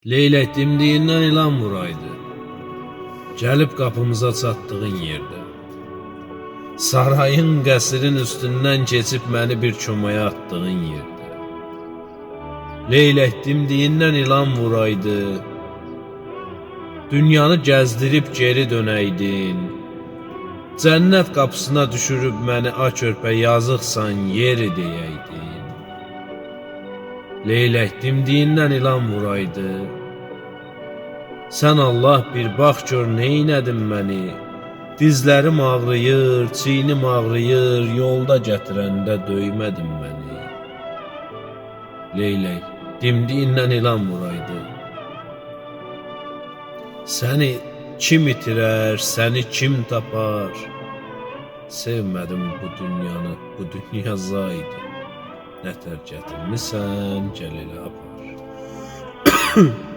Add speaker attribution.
Speaker 1: Leylək dimdiyindən ilan vuraydı. Gəlib qapımıza çatdığın yerdə. Sarayın, qəsrin üstündən keçib məni bir çomaya atdığın yerdə. Leylək dimdiyindən ilan vuraydı. Dünyanı gəzdirib geri dönəydin. Cənnət qapısına düşürüb məni a körpə yazıqsan yeri deyəydin. Leylək dimdiyindən ilan vuraydı. Sən Allah bir bax gör neynədin məni. Dizlərim ağrıyır, çiynim ağrıyır, yolda gətirəndə döymədin məni. Leylək dimdiyindən ilan vuraydı. Səni kim itirər, səni kim tapar? Sevmədim bu dünyanı, bu dünya zaydı. Nətər gətirmisən, gəl elə apar.